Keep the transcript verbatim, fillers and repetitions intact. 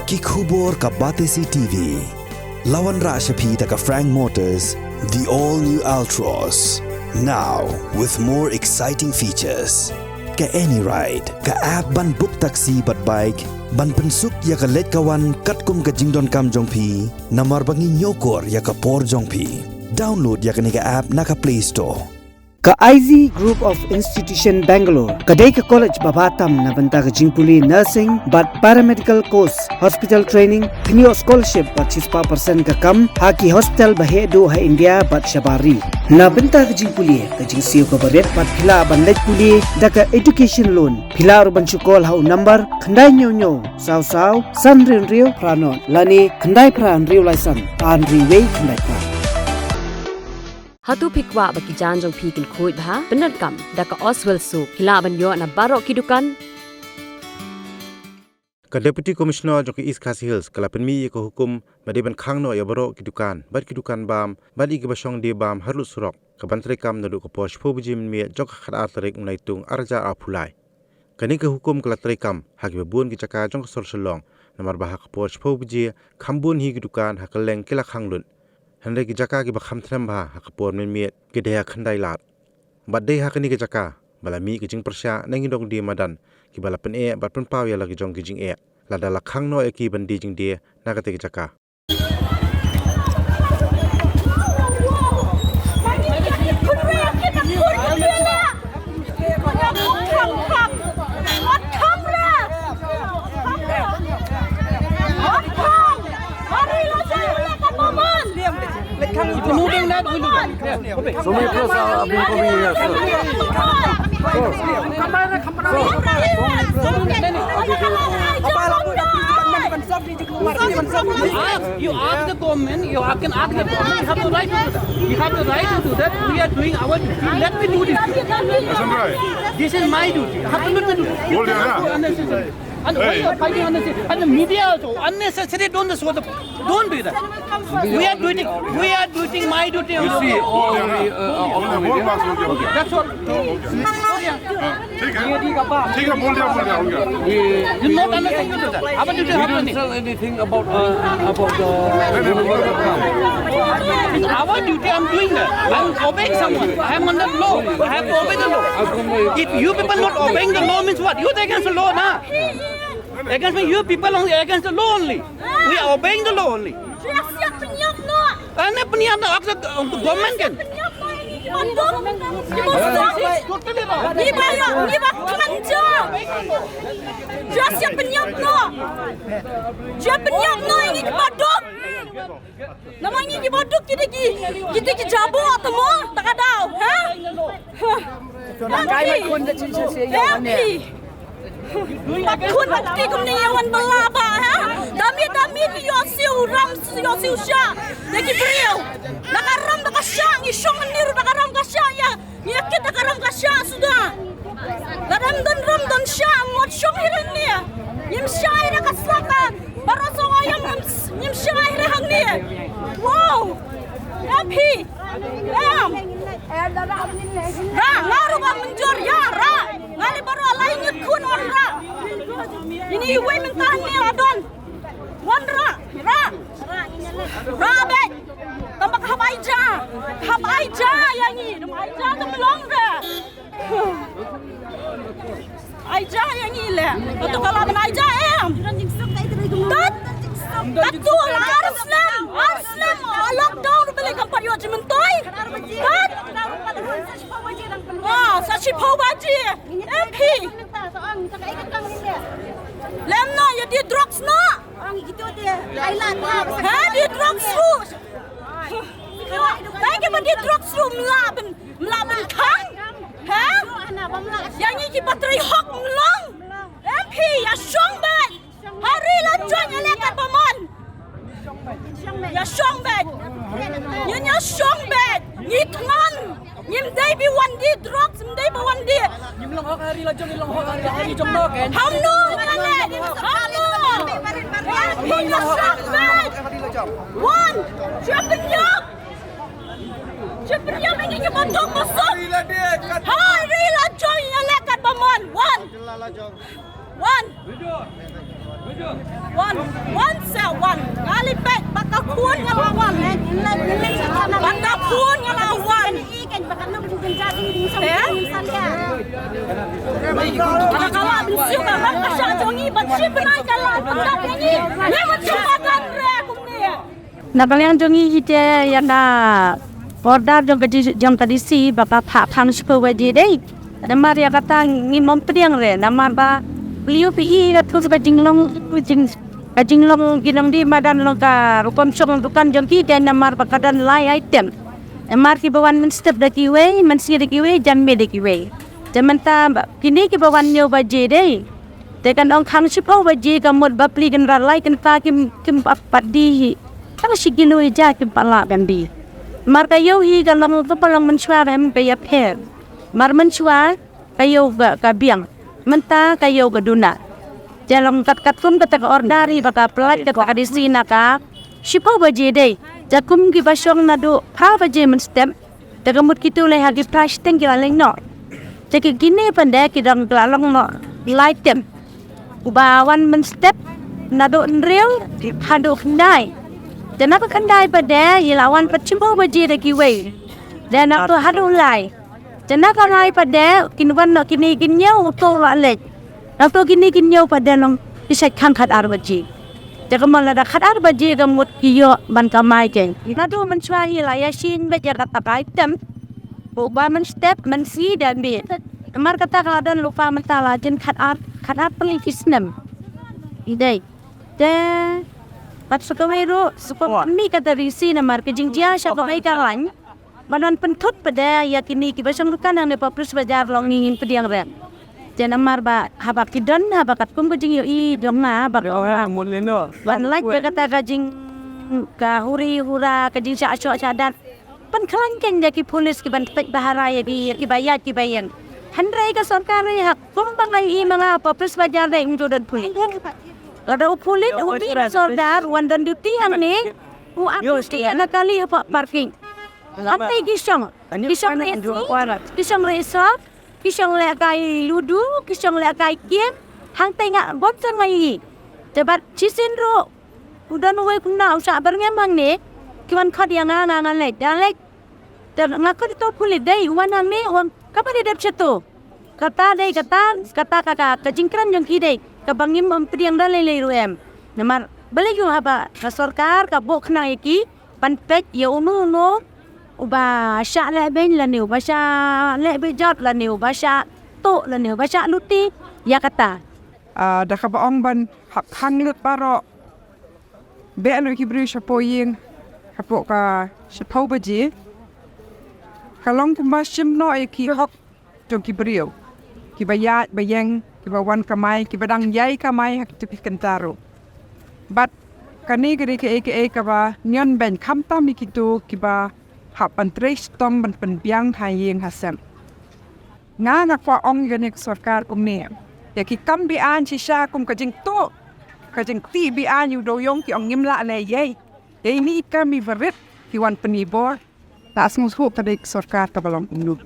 Ki khubor ka Batesi T V. La wanrah sha phi da ka Frank Motors, the all new Altroz. Now with more exciting features. Ka AnyRide, ka app ban book taxi bad bike, ban pynsuk ïa ka leit ka wan katkum ka jingdonkam jong phi, namar ba ngi ñiewkor ïa ka por jong phi. Download ïa kane ka app na ka Play Store. Ka I Z Group of Institution Bangalore ka dei ka college ba bha tam na bynta ka jingpule nursing bad paramedical course, hospital training, thñiuh scholarship bad shispah percent ka kam ha ki hospital ba heh duh ha India bad shabar ri. Na bynta ka jingpule, ka jingsiew kaba rit bad phi lah ban leit pule da ka education loan. Phi lah ruh ban shu call ha u number khyndai hynñiew hynñiew saw saw san hynriew hynriew phra nod lane khyndai phra hynriew lai san ar hynriew wei khyndai phra. Hato phi kwah ba ki jaiñ jong phi kin khuid bha? Pyndonkam da ka Oswell Soap. Phi lah ban ïoh na baroh ki dukan. Ka Deputy Commissioner jong ka East Khasi Hills ka la pynmih ïa ka hukum ba dei ban khang noh ïa baroh ki dukan bad ki dukan bam bad ïa kiba shong die bam ha rud surok, kaban treikam naduh ka por shiphew baje mynmiet jong ka khatar tarik u Naitung arhajar arphew lai. Kane ka hukum ka la treikam ha kiba bun ki jaka jong ka sor Shillong, namar ba ha ka por shiphew baje kham bun hi ki dukan ha kylleng ki la khang lut. Hynrei ki jaka kiba kham thnem bha ha ka por mynmiet ki dei ha Khyndai Lad. Bad dei ha kine ki jaka ba la mih ki jingpyrshah na ki nongdie madan kiba la pyneh bad pynpaw ïa la ki jong ki jingeh, lada la khang noh ïa ki ban die jingdie na kata ki jaka. Including that, we do that. Yeah. So many plus are, are being coming here, sir. Sir. You ask, you ask the government, you can ask the government, you have the right to do that. You have the right to do that. We are doing our duty. Let me do this. This is my duty. I have to let me do this. Unnecessary. And why you are fighting unnecessary? And the media also, unnecessary, don't show the, don't do that. We are doing, we are doing my duty. You see, all the, uh, all the media. That's all. ठीक है, ठीक है, बोल दिया, बोल दिया, हो गया। You not understand, you do that. Our duty, we don't sell anything about, uh, about the. It's our duty, I'm doing that. I'm obeying someone. I am under law. I have to obey the law. If you people not obeying the law means what? You against the law, na? Against me, you people only against the law only. We are obeying the law only. Ane pynïap na, ask the government kan. Totally wrong. Ni ba ya, ni ba kanja. Just ya pynïap na. Ya pynïap na ini ki baduk. Namar ngi ki baduk ki dei ki, ki dei ki jabu atamo, ta ka daw, ha? Ha. Em phi. Pat khun pat kti kumne ïa wan bylla ba, ha? Da miet da miet ïoh siew ram ïoh siew shah. Ïa ki briew. Da ka ram da ka shah ngi shong ne ruh da ka ram ka shah ïa. Ngi ïa kit da ka ram ka shah suda. Lada ym don ram don shah ngut shong hi hangne. Ngim shah hi da ka slap ka. Baroh sawdong ngim, ngim shah hi da hangne. Wow. Em phi. Em. Ra, nga ruh ba mynjur ïa, ra. Nga leh baroh lai ngut khun wan ra. Ini iwei mynta hangne la don. Wan ra, ra. Ra beit. Tang ba ka hap ai ja. Ka hap ai ja ïa ngi. Nym ai ja tang long de. Ai ja ïa ngi leh. Kato ka lah ban ai ja em. Tat. Kato la ar snem. Ar snem. Ah, lockdown ruh balei kam pat ïoh jingmyntoi. Tat. Ah, sa shiphew baje. Em phi. Lem noh ïa die drugs noh. Ha, die drugs ruh. Dei ki ba die drugs ruh ym lah ban, ym lah ban khang. Ha? Ïa ngi ki ba trei hok ym long. Em phi, ïa shong beit. Ha ri la jong ïa leh kat ba mon. Ïa shong beit. Ïa, ïa shong beit. Ngi thngan. Ngim dei ba wan die drugs, ngim dei ba wan die. Ngim long hok ha ri la jong, ngim long hok ha ri, ha ri jong no ken. Hamno, hamno. Ngim long hok ha ri la jong. Wan, sha pynïap. Sha pynïap ngi ki ba dok ba suk. Ha ri la jong ïa leh kat ba mon. Wan. Wan. Wan, wan sa wan. Ngali pek baka khun nga la wan. Baka khun nga la wan. Baka wan, siu ka baka sa jongi, bat si penai ka la. Baka ni, ni wan sa wan re kumne. Na ka liang jong ngi hi te ïa na order jong ka ji-, jong ka D C ba ka phah phang shiphew baje dei. Namar ïa kata ngim pdiang re namar ba liu phi i ka thus ka jinglong jing ka jinglong ki nongdie madan long ka rukom shong dukan jong ki te namar ba ka don lai item. Namar kiba wan mynstep da kiwei, mynsngi da kiwei, janmiet da kiwei. Te mynta ba kine kiba wan hynñiew baje dei. Te kan ong khang shiphew baje ka mut ba pli kynrad lai kynta kim, kim pat, pat die hi. Tang shi kilo ïa ja kim pat lah ban die. Mar ka ïew hi ka long, ka long mynshuwa ka em ka ïapher. Mar mynshuwa ka ïew ka, ka biang. Mynta ka ïew ka duna. Te long kat, katkum kata ka order hi ba ka pynlait kata ka D C na ka shiphew baje dei. Te kum kiba shong naduh phra baje mynstep. Te ka mut kito lei ha ki phra shiteng ki la leit noh. Te ki kine pat de ki dang ki la long noh lai tem. Uba wan mynstep naduh hynriew haduh khyndai. Te na ka khyndai pat de i la wan pat shiphew baje da kiwei. De na to haduh lai. Te na ka lai pat de kin wan noh kine kin hynñiew uto la leit. Nangto kine kin hynñiew pat de long ki shait khang khatar baje. Te ka mon lada khatar baje ka mut ki ïoh ban kamai te. Naduh mynshuwa hi la ïa shin beit ïa kata ka item. Uba mynstep mynsngi da miet. Namar kata ka la don lypa mynta la jin khatar, khatar pynlong ki snem. Dei. Te pat sa kawei ruh, sa kawei mi kata risi namar ka jingjia sha kawei ka lain. Ba don pynthut pat de ïa kine kiba shong dukan hangne pa Police Bazar long ngi ngim pdiang re. Te namar ba haba ki don haba katkum ka jingïohi jong nga ba ban lait ïa kata ka jing ka huri hura ka jingshah shoh shah dat. Pynkhlaiñ kein ïa ki police ki ban peit ba hara ïa ki, ïa kiba ïaid kiba ïeng. Hynrei ka sorkar hi ha kum ba nga ïohi ma nga pa Police Bazar dei um ju don police. Lada u police u dei sordar wan don duty hangne u ap duty na kali ha parking. Hangtei ki shong, ki shong leh sngi, ki shong leh sop, ki shong leh kai ludu, ki shong leh kai game. Hangtei nga bun sa nga ïohi. Te bad shisien ruh u don uwei u khynnah u shah byrngem hangne. Ki wan khot ïa nga, nga nga leit, nga leit. Te nga khot ïa uto u pulit, dei u wan hangne, u wan kaba dei dep shato. Kata dei kata, kata ka, ka, ka jingkren jong ki dei kaba ngim pdiang da lei lei ruh em. Namar balei, ïoh haba ka sorkar ka buh khnang ïa ki ban peit ïa uno uno uba shah lehbeiñ lane uba shah lehbeiñ jot lane uba shah tuh lane uba shah luti ïa kata. Ah, da kaba ong ban hap khang lut baroh beh noh ki briew shapoh ïing hapoh ka shiphew baje. Ka long kumba shim noh ïa ki hok jong ki briew kiba ïaid ba ïeng, kiba wan kamai, kiba dang ïai kamai ha kito ki kynta ruh. Bad kane ka dei kaei kaei kaba nion beiñ khamtam ïa kito kiba hap ban trei shitom ban pynbiang ha ïing ha sem. Nga nga kwah ong ïa kane ka sorkar kumne, ïa ki kam be-aiñ shisha kum ka jingtuh, ka jingtih be-aiñ u dewïong ki ong ngim lah leh ei ei. Ïa ine i kam iba rit ki wan pyni bor. Ta sngewthuh ka dei ka sorkar kaba long kumno.